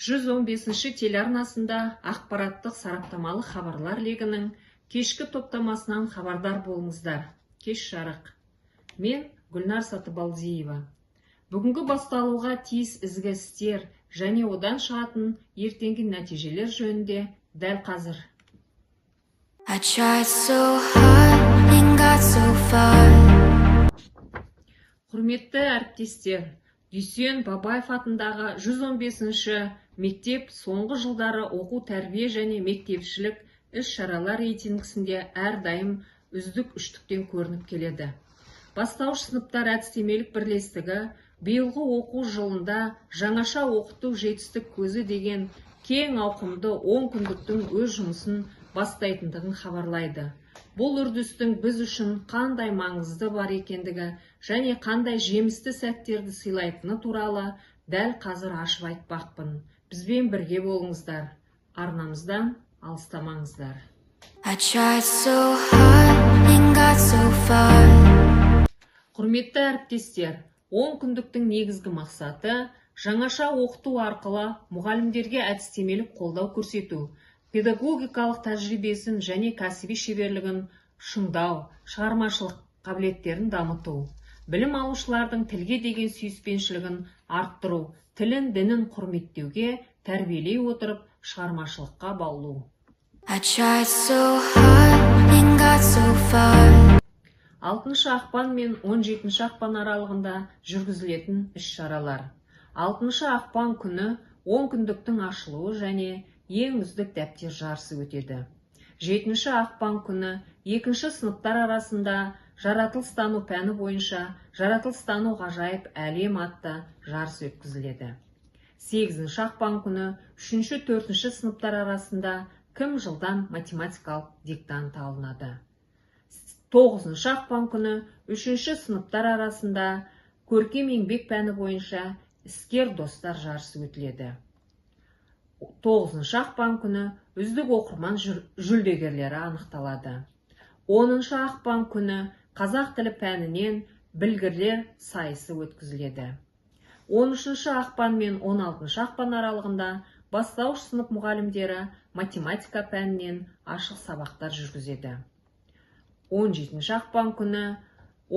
115-ші телеарнасында ақпараттық сараптамалық хабарлар легінің кешкі топтамасынан хабардар болыңыздар. Кеш жарық. Мен Гүлнар Сатыбалдиева. Бүгінгі басталуға тиіс ізгі істер және одан шығатын ертеңгі нәтижелер жөнінде дәл қазір. I tried so hard and got so far. Құрметті әріптестер, Дүйсен Бабаев атындағы 115-ші мектеп соңғы жылдары оқу тәрбие және мектепішілік іс-шаралар рейтингісінде әрдайым үздік үштіктен көрініп келеді. Бастауыш сыныптар әдістемелік бірлестігі биылғы оқу жылында «Жаңаша оқыту — жетістік көзі» деген кең ауқымды 10 күндіктің өз жұмысын бастайтындығын хабарлайды. Бұл үрдістің біз үшін қандай маңызды бар екендігі және қандай жемісті сәттерді сыйлайтыны туралы дәл қазір ашып айтпақпын. Бізбен бірге болыңыздар, арнамыздан алыстамаңыздар. I tried so hard and got so far. Құрметті әріптестер, 10 күндіктің негізгі мақсаты — жаңаша оқыту арқылы мұғалімдерге әдістемелік қолдау көрсету, педагогикалық тәжірибесін және кәсіби шеберлігін шыңдау, шығармашылық қабілеттерін дамыту, білім алушылардың тілге деген сүйіспеншілігін арттыру, тілін, дінін құрметтеуге тәрбиелей отырып, шығармашылыққа баулу. I tried so hard and got so far. 6 ақпан мен 17 ақпан аралығында жүргізілетін іс-шаралар. 6 ақпан күні 10 күндіктің ашылуы және ең үздік дәптер жарысы өтеді. 7 ақпан күні екінші сыныптар арасында жаратылыстану пәні бойынша «Жаратылыстану — ғажайып әлем» атты жарыс өткізіледі. 8 ақпан күні үшінші, төртінші сыныптар арасында «Кім жылдам» математикалық диктант алынады. 9 ақпан күні үшінші сыныптар арасында көркем еңбек пәні бойынша «Іскер достар» жарысы өтіледі. 9 ақпан күні үздік оқырман жүлдегерлері анықталады. 10 ақпан күні қазақ тілі пәнінен білгірлер сайысы өткізіледі. 13 ақпан мен 16 ақпан аралығында бастауыш сынып мұғалімдері математика пәнінен ашық сабақтар жүргізеді. 17 ақпан күні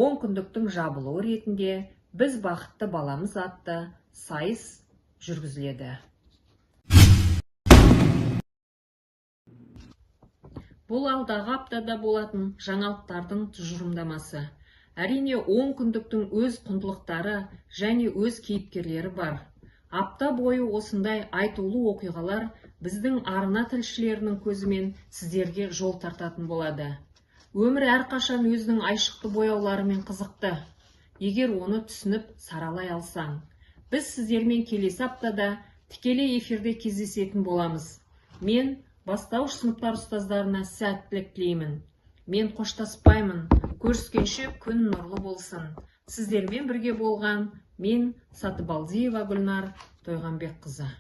10 күндіктің жабылуы ретінде «Біз бақытты баламыз» атты сайыс жүргізіледі. Бұл алдағы аптада болатын жаңалықтардың тұжырымдамасы. Әрине, 10 күндіктің өз құндылықтары және өз кейіпкерлері бар. Апта бойы осындай айтулы оқиғалар біздің арна тілшілерінің көзімен сіздерге жол тартатын болады. Өмір әрқашан өзінің айшықты бояуларымен қызықты, егер оны түсініп, саралай алсаң. Біз сіздермен келесі аптада тікелей эфирде кездесетін боламыз. Мен бастауыш сыныптар ұстаздарына сәттілік тілеймін. Мен қоштаспаймын. Көріскенше күн нұрлы болсын. Сіздермен бірге болған мен, Сатыбалдиева Гүлнар Тойғанбекқызы.